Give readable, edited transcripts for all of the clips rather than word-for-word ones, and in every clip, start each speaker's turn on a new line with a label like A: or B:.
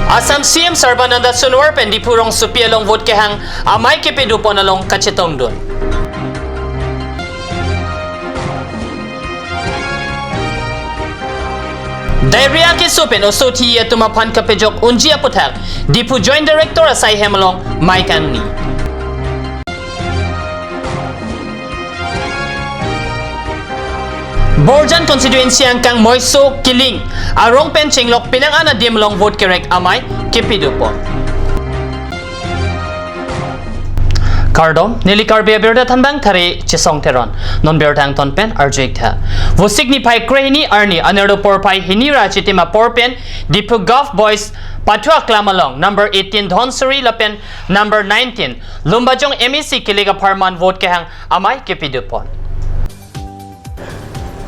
A: Assam CM Sarbananda Sonowal pen dipurong supialong vote kehang amai kepidupon along kachetongdun. Diarrhea ke supen osoti atuma phan kapejok unji apothak Diphu Joint Director asai hemalong Mike Anni. Borjan constituency angkang Moiso Killing arong pen chenglok pinang ana dimlong vote kerek amai kepidupon. Kardom nili karbe berda thanbang thare chisong teron non berdang ton pen arjek tha wo signify krehini arni anerdo por pai hinira chitima por pen Diphu Golf Boys Pathua Klamalong number 18 Dhonsuri lapen number 19 Lumbajong MEC kilega parman vote kehang amai kepidupon.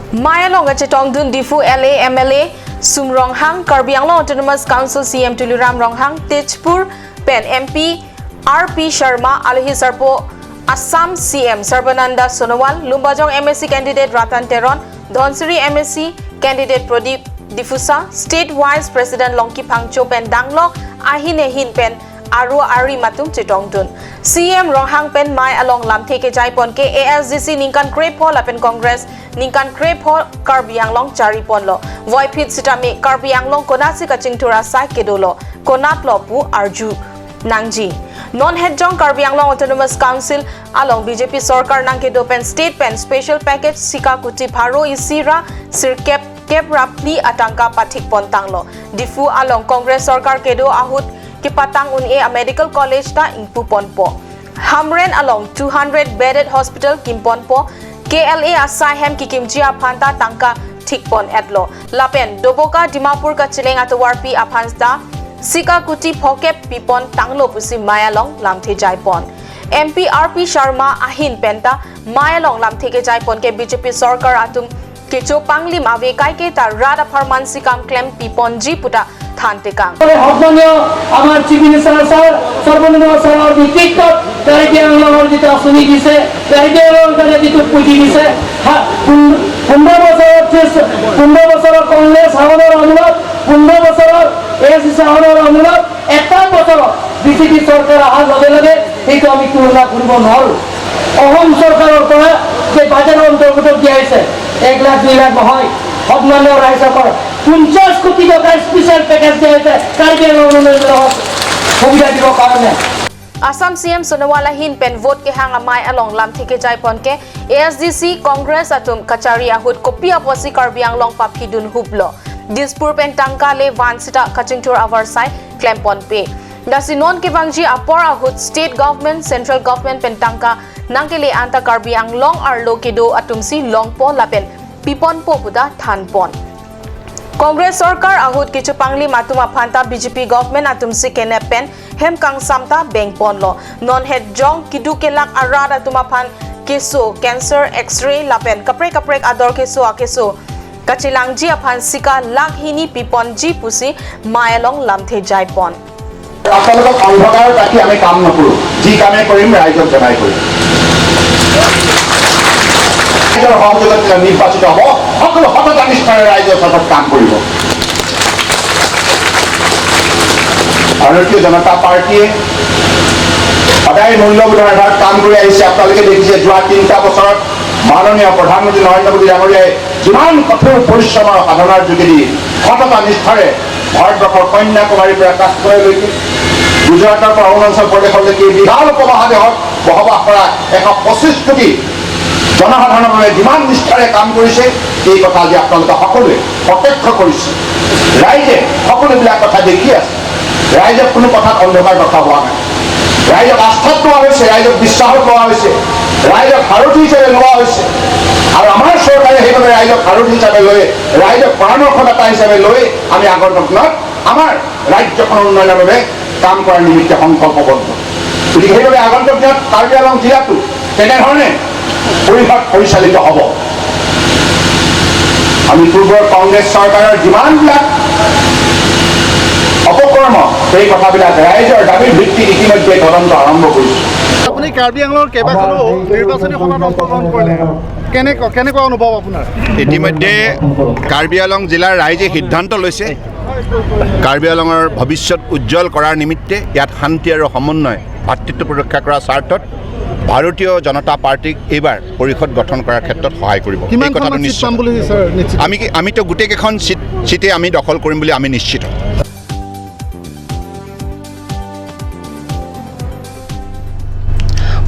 B: Mayalong Chetongdun Diphu LA MLA Sum Ronghang Karbi Anglong Autonomous Council CM Tuliram Ronghang Tejpur pen MP RP Sharma Alhi Sarpo Assam CM Sarbananda Sonowal Lumbajong MSc candidate Ratan Teron Dhansiri MSc candidate Pradeep Difusa State Vice President Longki Phangcho pen Danglo Ahine Hin pen Aru Ari Matum Chetongdun CM Ronghang pen Mai along Lamthe ke Jaipon ke ASDC Ningkan Krepho lapen Congress Ningkan Krepho Karbi Anglong Chari Ponlo Voi Phit Sitame Karbi Anglong Konasi Kachingthura Sai Kedolo Konat lo pu Arju Nangji Non Head Jong Karbi Anglong Autonomous Council along BJP Sarkar Nangke Pen State Pen Special Package Sikakuti Pharo Isira Sirkep Kep Rapli Atangka Pathik Pontanglo Diphu along Congress Sarkar Kedo Ahut Kipatang Un A Medical College ta Ingpu Ponpo Hamren along 200 bedded hospital Kimponpo KLA Asai Hem Kikimjia Phanta Tangka Thikpon Etlo Lapen Doboka Dimapur ka Chileng Atwarpi Aphansta Sikakuti Phokep Pipon Tanglo Pusi Mayalong Lamthe Jaipon MP RP Sharma Ahin Penta Mayalong Lamthe ke Jaipon ke BJP Sarkar Atum Kecho Panglim Ave Kai ke ta Rada Pharman Sikam Klem Pipon Ji Puta Thantekang
C: আমাৰ chief minister sir Sarbananda ছাৰৰ নেতৃত্বত কাৰ্বি আংলঙৰ যিটো আঁচনি দিছে, কাৰ্বি আংলঙৰ কাৰণে যিটো পুঁজি দিছে, 15 বছৰৰ কংগ্ৰেছ শাসনৰ আমোলত, 15 বছৰৰ এছ শাসনৰ আমোলত, এটা বছৰত বিজেপি চৰকাৰ অহাৰ লগে লগে সেইটো আমি তুলনা কৰিব নোৱাৰোঁ। অসম চৰকাৰৰ পৰা যে বাজেটৰ অন্তৰ্গত দিয়া হৈছে 1 লাখ 2 লাখ নহয়, সন্মানীয় ৰাইজসকল 50 কোটি টকাৰ স্পেচিয়েল পেকেজ দিয়া হৈছে কাৰ্বি আংলং উন্নয়নৰ সুবিধা দিবৰ কাৰণে।
B: Assam CM Sonowal Ahin pen vote ke hang amai along Lamthe ke Jaipon ke ASDC Congress atum Kachari ahut kopi aposi Karbi Anglong paphidun hublo Dispur pen tangka le vansita kachingtur avar sai klempon pe dasi non ke bangji apor ahut state government central government pen tangka nangkele anta Karbi Anglong arlo kedo atumsi longpo lapen pipon po puda thanpon Congress Sarkar ahut kichu pangli matuma phanta BJP government atumsi kene pen hem kang samta bank ponlo non head jong kidu kelak arada tuma phan keso cancer x-ray lapen kapre kapre ador keso akeso kachilangji aphan sika lak hini pipon ji pusi mayalong lamthe jaipon
D: আপোনালোকক অন্ধকাৰত ৰাখি আমি কাম নকৰোঁ, যি কামে কৰিম ৰাইজক জনাই কৰিম। ৰাইজৰ সহযোগত নিৰ্বাচিত হ'ব, সকলো সততা নিষ্ঠাৰে ৰাইজৰ স্বাৰ্থত কাম কৰিব। ভাৰতীয় জনতা পাৰ্টীয়ে সদায় মূল্যবোধৰ আধাৰত কাম কৰি আহিছে। আপোনালোকে দেখিছে যোৱা 3টা বছৰত মাননীয় প্ৰধানমন্ত্ৰী নৰেন্দ্ৰ মোদী ডাঙৰীয়াই যিমান কঠোৰ পৰিশ্ৰম আৰু সাধনাৰ যোগেদি সততা নিষ্ঠাৰে ভাৰতবৰ্ষৰ কন্যাকুমাৰীৰ পৰা কাশ্মীৰলৈকে, গুজৰাটৰ পৰা অৰুণাচল প্ৰদেশলৈকে বিশাল উপমহাদেশত বসবাস কৰা 125 কোটি জনসাধাৰণৰ বাবে যিমান নিষ্ঠাৰে কাম কৰিছে, এই কথা আজি আপোনালোকে সকলোৱে প্ৰত্যক্ষ কৰিছে। ৰাইজে সকলোবিলাক কথা দেখি আছে। ৰাইজক কোনো কথাত অন্ধকাৰ ৰখা হোৱা নাই। ৰাইজক আস্থাত লোৱা হৈছে, ৰাইজক বিশ্বাসত লোৱা হৈছে, ৰাইজক সাৰথি হিচাপে লোৱা হৈছে। আৰু আমাৰ চৰকাৰে সেইবাবে ৰাইজক সাৰথি হিচাপে লৈ, ৰাইজক পৰামৰ্শদাতা হিচাপে লৈ আমি আগন্তুক দিনত আমাৰ ৰাজ্যখনৰ উন্নয়নৰ বাবে কাম কৰাৰ নিমিত্তে সংকল্পবদ্ধ। গতিকে সেইবাবে আগন্তুক দিনত কাৰ্বি আংলং জিলাটো তেনেধৰণে পৰিষদ পৰিচালিত হ'ব। আমি পূৰ্বৰ কংগ্ৰেছ চৰকাৰৰ যিমানবিলাক অপকৰ্ম, সেই কথাবিলাক ৰাইজৰ দাবীৰ ভিত্তিত ইতিমধ্যে তদন্ত আৰম্ভ কৰিছোঁ।
E: আপুনি কাৰ্বি আংলঙৰ কেইবাখনো নিৰ্বাচনী সভাত অংশগ্ৰহণ কৰিলে, কেনেকুৱা অনুভৱ আপোনাৰ?
D: ইতিমধ্যে কাৰ্বি আংলং জিলাৰ ৰাইজে সিদ্ধান্ত লৈছে। কাৰ্বি আংলঙৰ ভৱিষ্যত উজ্জ্বল কৰাৰ নিমিত্তে ইয়াত শান্তি আৰু সমন্বয়, ভাতৃত্ব ৰক্ষা কৰাৰ স্বাৰ্থত ভাৰতীয় জনতা পাৰ্টীক এইবাৰ পৰিষদ গঠন কৰাৰ ক্ষেত্ৰত সহায় কৰিব। এই কথাটো নিশ্চিত। আমিতো গোটেইকেইখন চিটেই আমি দখল কৰিম বুলি আমি নিশ্চিত।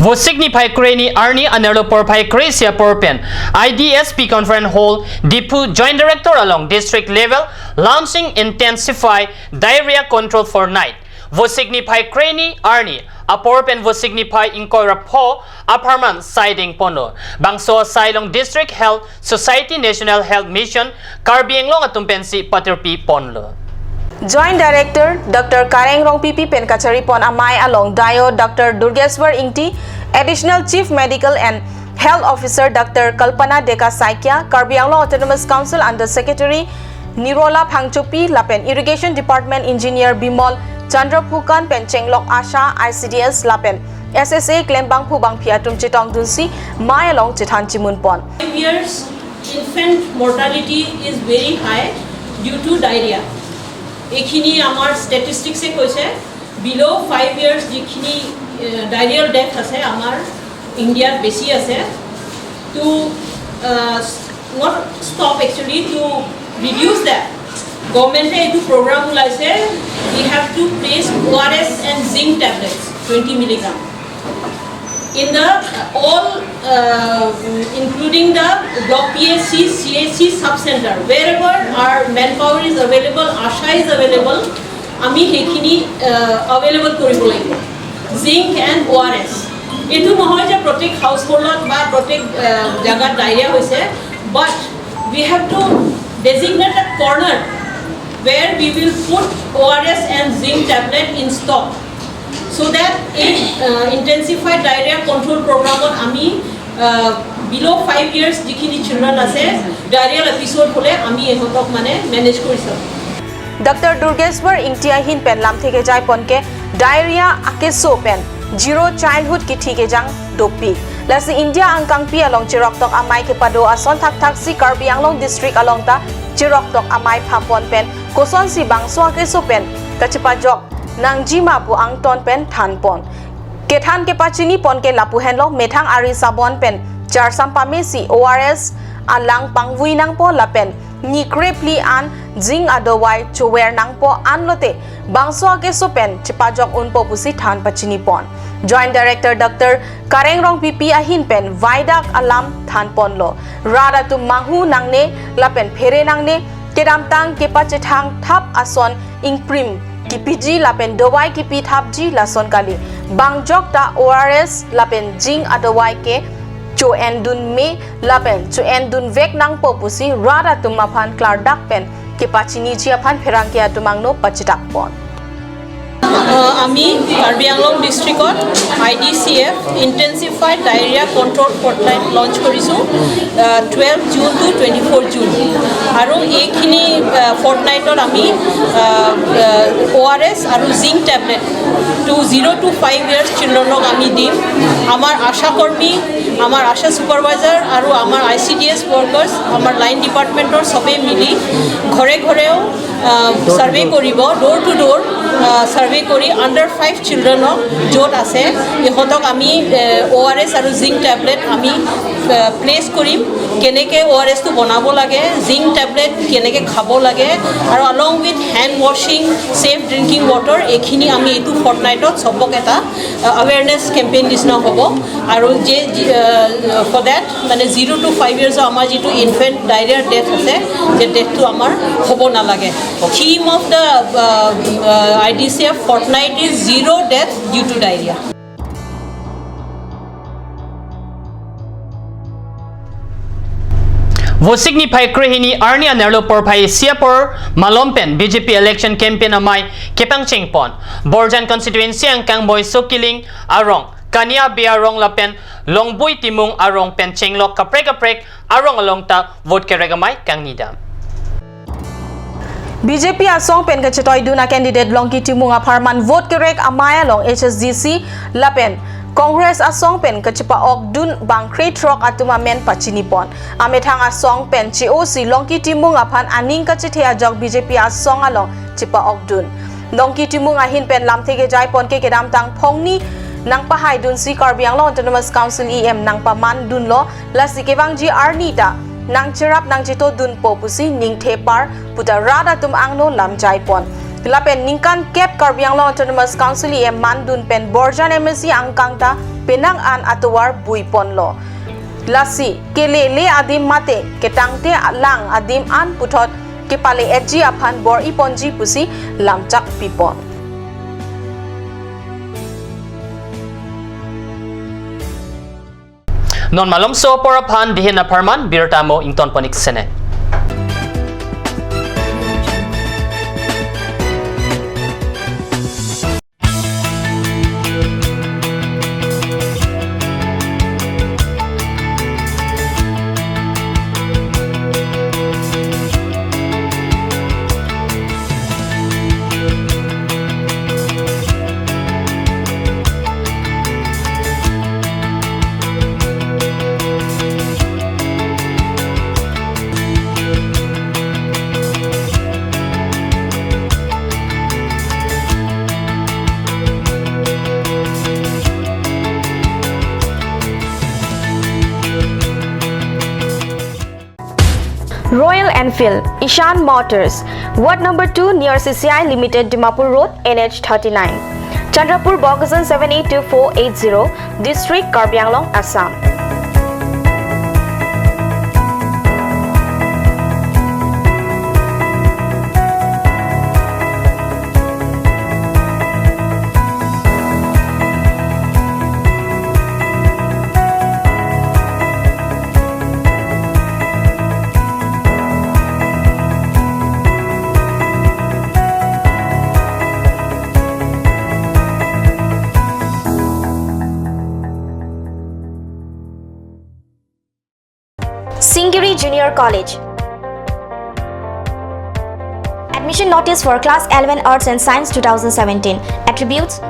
A: Wo signify Kreni Arni Anerlo Porpai Kresia Porpen IDSP Conference Hall Diphu Joint Director along district level launching intensify diarrhea control for night. Wo signify Kreni Arni a Porpen wo signify Inkoira Po Aparman siding Pono Bangso Sailong District Health Society National Health Mission Karbi Anglong atumpensi Patirpi Ponlo.
B: Joint Director Dr. Kareng Rong PP Pen Kachari Pon Amai along Dio Dr. Durgeswar Ingti, Additional Chief Medical and Health Officer Dr. Kalpana Deka Saikia, Karbi Anglong Autonomous Council Under Secretary Nirola Phangchupi Lapen, Irrigation Department Engineer Bimol Chandra Phukan Pen Chenglok Asha ICDS Lapen, SSA Klembang Phubang Phiatum Chitong Dunsi Mai along Chithan Chimun Pon.
F: 5 years infant mortality is very high due to diarrhea. এইখিনি আমাৰ ষ্টেটিষ্টিক্সে কৈছে বিল' 5 years যিখিনি ডায়েৰিয়েল death আছে আমাৰ ইণ্ডিয়াত বেছি আছে। To not stop actually to reduce that গভৰ্ণমেণ্টে এইটো প্ৰগ্ৰাম ওলাইছে, we have to place ORS and zinc tablets 20 milligram in the all including the block PHC, CHC sub-center, wherever our manpower is available, ASHA is available, আমি সেইখিনি available কৰিব লাগিব, zinc and ORS। এইটো নহয় যে প্ৰত্যেক house হোল্ডত বা প্ৰত্যেক জেগাত ডায়েৰিয়া হৈছে, but we have to designate a corner where we will put ORS and zinc tablet in stock, so that in intensified diarrhea control program আমি below 5 years যিখিনি children আছে diarrheal episode হলে আমি ইহঁতক মানে মেনেজ কৰি চাম।
B: Dr. Durgeswar Ingtia hin pen lam theke jai ponke diarrhea akeso pen zero childhood ki thike jang dopi lasi India angkang pi along chirok tok amai ke pado ason thak thak si Karbi Anglong district along ta chirok tok amai phapon pen koson si bangso akeso pen kachipa jok nangjima pu angton pen thanpon kethan ke pachini pon ke lapu henlo methang ari sabon pen char sampame si ORS alang pangvui nangpo lapen nikrepli an jing adowai chower nangpo anlote bangso ake so pen chipajok unpo pusi than pachini pon. Joint Director Dr. Kareng Rong PP ahin pen vaidak alam than pon lo rada tu mahu nangne lapen phere nangne kedamtang kepachethang thap ason ingprim kipiji lapen dowai kipi thapji lason kali bangjok ta ORS lapen jing adowai ke cho en dun me lapen cho en dun vek nang popusi rada tumaphan klar dak pen ke pachini chia phan pherang ke atumangno pachitak pon.
F: আমি কাৰ্বি আংলং ডিষ্ট্ৰিক্টত IDCF intensified diarrhoea control fortnight launch কৰিছোঁ 12 June to 24 June. আৰু এইখিনি ফৰ্টনাইটত আমি ORS আৰু zinc tablet to 0 to 5 years চিলড্ৰেনক আমি দিম। আমাৰ আশাকৰ্মী, আমাৰ আশা ছুপাৰভাইজাৰ আৰু আমাৰ ICDS workers, আমাৰ লাইন ডিপাৰ্টমেণ্টৰ চবেই মিলি ঘৰে ঘৰেও ছাৰ্ভে কৰিব, ড'ৰ টু ড'ৰ ছাৰ্ভে কৰি আণ্ডাৰ 5 চিলড্ৰেনক য'ত আছে ইহঁতক আমি ORS আৰু জিংক টেবলেট আমি প্লেচ কৰিম। কেনেকৈ ORSটো বনাব লাগে, জিংক টেবলেট কেনেকৈ খাব লাগে আৰু along with hand washing, safe drinking water, এইখিনি আমি এইটো ফৰ্টনাইটত চবক এটা এৱেৰনেছ কেম্পেইন নিচিনা হ'ব। আৰু যে ফৰ that মানে 0 to 5 ইয়াৰ্ছৰ আমাৰ যিটো ইনফেণ্ট ডায়েৰিয়াৰ ডেথ আছে, যে ডেথটো আমাৰ হ'ব নালাগে। Theme of the IDCF fortnight is zero death due to diarrhoea.
A: Wo signify krehini arni anerlo por phai siapor malompen BJP election campaign amai kepang chengpon Borjan constituency angkang boy sokiling arong kania bia rong lapen longbui timung arong pen chenglok kaprek kaprek arong along ta vote keregamai kangnida.
B: BJP asong pen kachetoy duna candidate longki timung apharman vote kerek amaya long HSDC lapen Congress asong pen kachipa ok dun bang khre trok atuma men pachini pon amethang asong pen GOC longki timung aphan aning kachithe ajok BJP asong along chipa ok dun longki timung ahin pen lamthege jai pon ke kedam tang phongni nangpa hai dun si Karbi Anglong Autonomous Council EM nangpa man dun lo lasi kewang ji arnita nang cherap nang chito dun po pusi ningthe par puta rada tum angno lam jai pon lapen ningkan kep Karbi Anglong Autonomous Council EM man dun pen borjan MSC angkangta penang an atowar bui pon lo lasi kele le adim mate ketangte lang adim an puthot ke pale eji aphan bor iponji pusi lamchak pipon.
A: Non malom so poraphan dihin aparman birtamo ington ponik sene.
G: Royal Enfield, Ishan Motors, Ward number 2 near CCI Limited, Dimapur Road, NH 39, Chandrapur, Bokajan 782480, District Karbi Anglong, Assam. Singiri Junior College. Admission notice for Class 11 Arts and Science 2017. Attributes: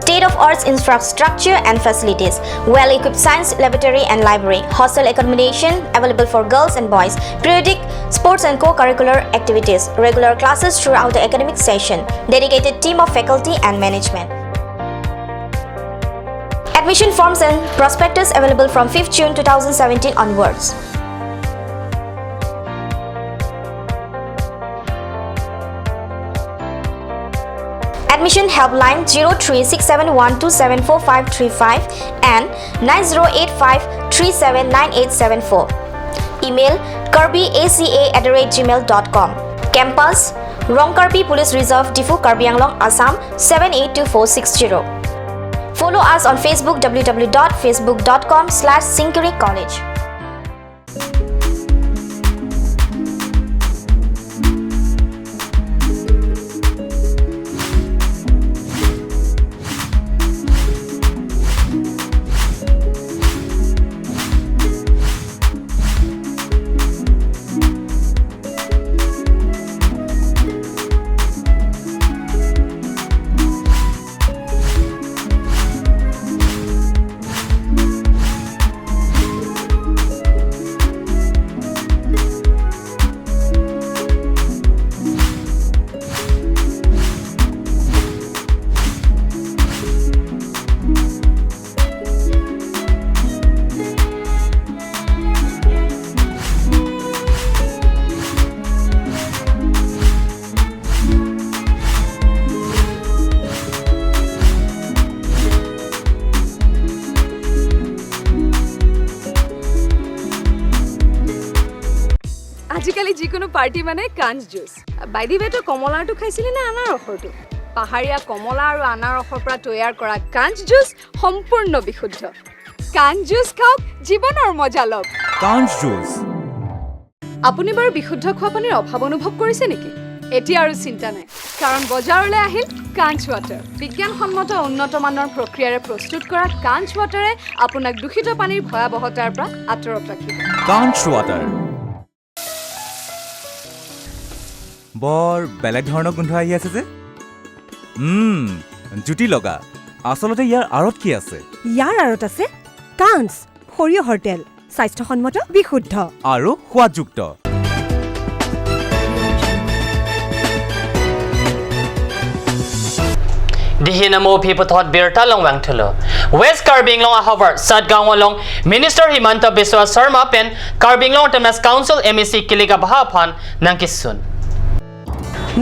G: State of Arts infrastructure and facilities, well-equipped science laboratory and library, hostel accommodation available for girls and boys, periodic sports and co-curricular activities, regular classes throughout the academic session, dedicated team of faculty and management. Admission forms and prospectus available from 5th June 2017 onwards. Admission helpline 03671274535 and 9085379874. Email karbiaca@gmail.com. Campus Rongkarbi Police Reserve, Diphu, Karbi Anglong, Assam 782460. Follow us on Facebook www.facebook.com/singiricollege.
H: আজিকালি যিকোনো party মানে কাঞ্চ juice. By the ৱে, তই কমলাৰটো খাইছিলি নে আনাৰসৰটো? পাহাৰীয়া কমলা আৰু আনাৰসৰ পৰা তৈয়াৰ কৰা কাঞ্চ জুচ সম্পূৰ্ণ বিশুদ্ধ। কাঞ্চ জুচ খাওক, জীৱনৰ মজা লওক।
I: কাঞ্চ জুচ।
H: আপুনি বাৰু বিশুদ্ধ খোৱা পানীৰ অভাৱ অনুভৱ কৰিছে নেকি? এতিয়া আৰু চিন্তা নাই, কাৰণ বজাৰলৈ আহিল কাঞ্চ ৱাটাৰ। বিজ্ঞানসন্মত উন্নত মানৰ প্ৰক্ৰিয়াৰে প্ৰস্তুত কৰা কাঞ্চ ৱাটাৰে আপোনাক দূষিত পানীৰ ভয়াৱহতাৰ পৰা আঁতৰত ৰাখিব।
I: কাঞ্চ ৱাটাৰ। বৰ বেলেগ ধৰণৰ গোন্ধ আহি আছে যে। জুতি লগা। আচলতে ইয়াৰ আঁৰত কি আছে?
J: ইয়াৰ আঁৰত আছে কাঞ্চ সৰিয়হৰ তেল, স্বাস্থ্যসন্মত, বিশুদ্ধ
I: আৰু সোৱাদযুক্ত।
A: Dihinamo Pipotot Birta Long Wangtulo. West Karbi Anglong Hover Satgaon along Minister Himanta Biswa Sarma pen Karbi Anglong Autonomous Council MEC Kilika Bahapan Nangkisun.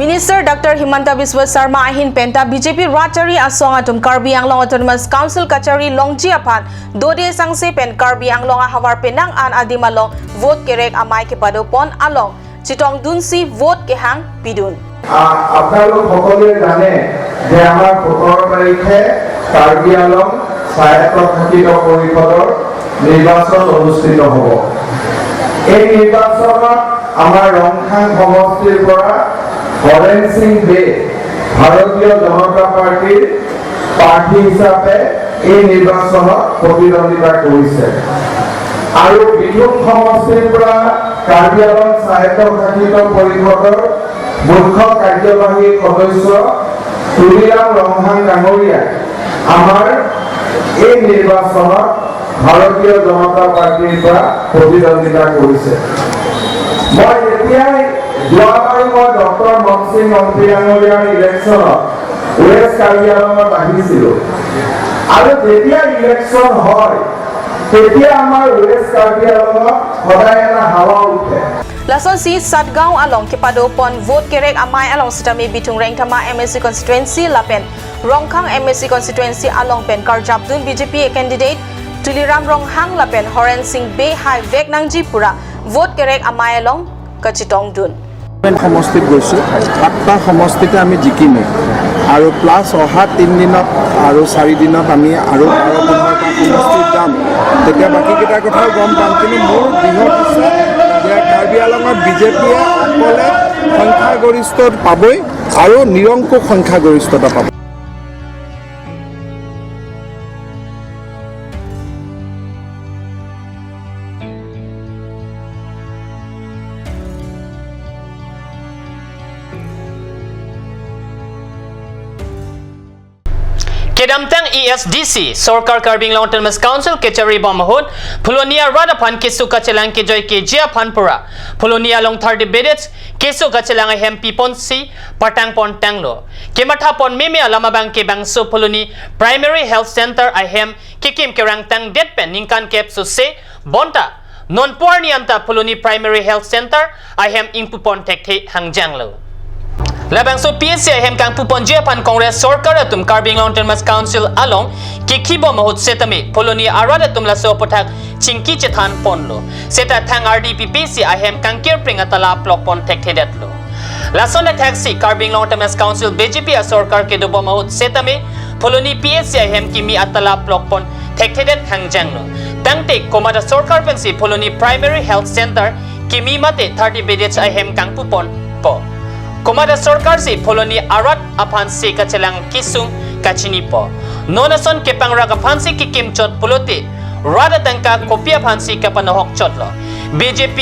B: Minister Dr. Himanta Biswa Sarma ahin penta BJP Rachari asong atum Karbi Anglong Autonomous Council Kachari Longji apan Dode Sangse pen Karbi Anglong Hawar Penang an adimalong vote kerek amai ke padopon along Chitong Dunsi vote kehang pidun.
K: আপোনালোক সকলোৱে জানে যে আমাৰ 17 তাৰিখে কাৰ্বি আংলং স্বায়ত্তশাসিত পৰিষদৰ নিৰ্বাচন অনুষ্ঠিত হ'ব। এই নিৰ্বাচনত আমাৰ ৰংখাং সমষ্টিৰ পৰা হৰেণ সিং বে ভাৰতীয় জনতা পাৰ্টীৰ প্ৰাৰ্থী হিচাপে এই নিৰ্বাচনত প্ৰতিদ্বন্দ্বিতা কৰিছে আৰু বিধুং সমষ্টিৰ পৰা কাৰ্বি আংলং স্বায়ত্তশাসিত পৰিষদৰ মুখ্য কাৰ্যবাহী সদস্য তুলিৰাম ৰংহাং ডাঙৰীয়াই আমাৰ এই নিৰ্বাচনত ভাৰতীয় জনতা পাৰ্টীৰ পৰা প্ৰতিদ্বন্দ্বিতা কৰিছে। মই যেতিয়াই যোৱাবাৰো মই ডক্টৰ মনসিং মন্ত্ৰী ডাঙৰীয়াৰ ইলেকশ্যনত ৱেষ্ট কাৰ্বি আংলঙত আহিছিলোঁ আৰু যেতিয়া ইলেকশ্যন হয় তেতিয়া আমাৰ ৱেষ্ট কাৰ্বি আংলঙত সদায় এটা হাৱা উঠে।
B: Lason si Satgaon along kepado pon vote kerek amai along sitami Bitung Rengthama MSC constituency lapen Rongkhang MSC constituency along pen Karjabdun BJP candidate Tuliram Ronghang lapen Horen Singh Be hai vek nangji pura vote kerek amai along Kachitong dun.
K: সমষ্টিত গৈছোঁ, 8টা সমষ্টিতে আমি জিকিমেই আৰু plus অহা 3 দিনত আৰু 4 দিনত আমি আৰু 12-15টা সমষ্টিত যাম, তেতিয়া বাকীকেইটাৰ কথাও গম পাম। কিন্তু মোৰ দৃঢ় বিশ্বাস যে কাৰ্বি আংলঙত বিজেপিয়ে অকলে সংখ্যাগৰিষ্ঠ পাবই আৰু নিৰংকুশ সংখ্যাগৰিষ্ঠতা পাব।
A: Kedamtang ESDC Sarkar Karbi Anglong Autonomous Council Kechari Bomahut Phulonia Radaphan Kesu Kachelang Kejoy Kejia Phanpura Phulonia Long 30 Bedets Kesu Kachelang Hem Pipon Si Patang Pon Tanglo Kematha Pon Meme Alamabang Kebangso Phuloni Primary Health Center Ahem Kikim Kerang Tang Detpen Ningkan Kep Su Se Bonta Non Puarnianta Phuloni Primary Health Center Ahem Ingpupon Tekthe Hangjanglo Labangso PSC hem kang pupon Japan Congress Sarkar atum Karbi Anglong Autonomous Council along Kikhibo mahut setami Phuloni arad atum laso pothak chingki chethan ponlo seta thang RDP PC ahem kangkir pringatala plok pon thekthedetlo Lasone taxi Karbi Anglong Autonomous Council BJP Sarkar ke dobo mahut setami Phuloni PSC ahem kimi atala plok pon thekthedet hangjanglo tangte komada Sarkar pensi Phuloni Primary Health Center kimi mate 30 bedets ahem kang pupon po Komada Sarkar si Phuloni arat aphan si kachelang kisung kachini po Nonason kepang raga phansi kikim chot pulote rada tangka kopia phansi kapanohok chotlo BJP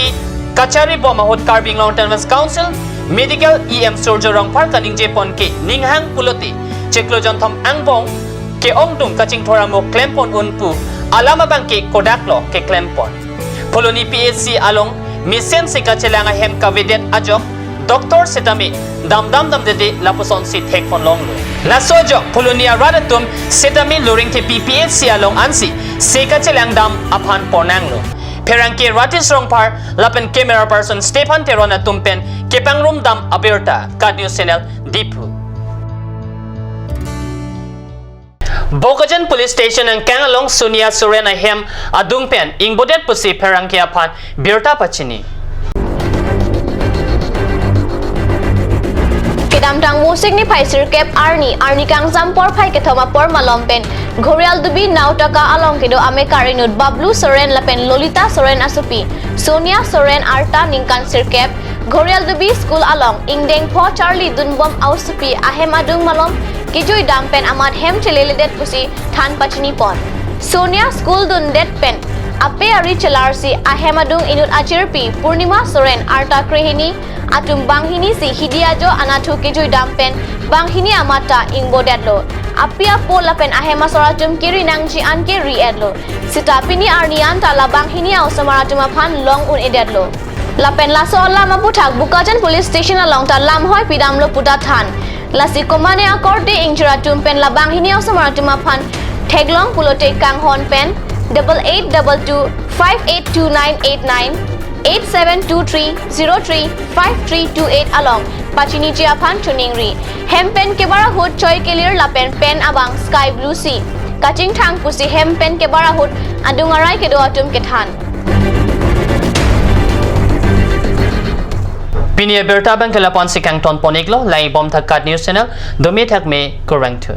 A: Kachari Bomahut Karbi Anglong Autonomous Council Medical EM Surjo Rongphar kaning jepon ke ninghang pulote cheklojon thom angbong ke ongdung kaching thoramo klempon unpu alama bangke kodaklo ke klempon Phuloni PSC along misen si kachelang hem kavedet ajok Doctor Setami dam dam dam dede lapuson si thek pon long lo lasojo Phulonia radatum Setami luring the PPSC along ansi seka chelang dam aphan ponang lo Pherangke Ratis Rongphar lapen camera person Stephen Terona tumpen kepangrum dam aberta Kat News Channel Diphu Bokajan Police Station ang kangalong Sonia Soren ahem adungpen ingbodet pusi Pherangke aphan birta pachini
L: Kedamtang musik ni phai sirkep arni arni kangjam por phai kethoma por malompen Ghorial dubi nautaka along kedo ame karinut Bablu Soren lapen Lolita Soren asupi Sonia Soren arta ningkan sirkep Ghorial dubi school along ingdeng pho Charlie dunbom ausupi ahem adung malom kijui dampen amad hem cheleledet pusi than pachini pon Sonia school dun det pen ape ari chelarsi ahem adung inut achirpi Purnima Soren arta krehini atum banghini si hidiajo anathu kijui dampen Banghini amata ingbo detlo apia po lapen ahema soratum kiri nangji an ke ri edlo sita pini arni an ta la banghini au samaratum phan long un edetlo lapen laso lama puthak Bokajan police station along ta lam hoi pidamlo puta than lasi komane akorde ingchura tumpen la banghini au samaratum phan theglong pulote kang hon pen 8822 582989 8723 03 5328 along pachini chia phan chuningri hempen kebara hut choi kelir lapen pen abang sky blue sea kaching thang pusi hempen kebara hut adungarai kedo atum kethan.
A: Pinia berta bang kelapon sikang ton poniklo lai bom thakat news channel domi thak me kurang thu.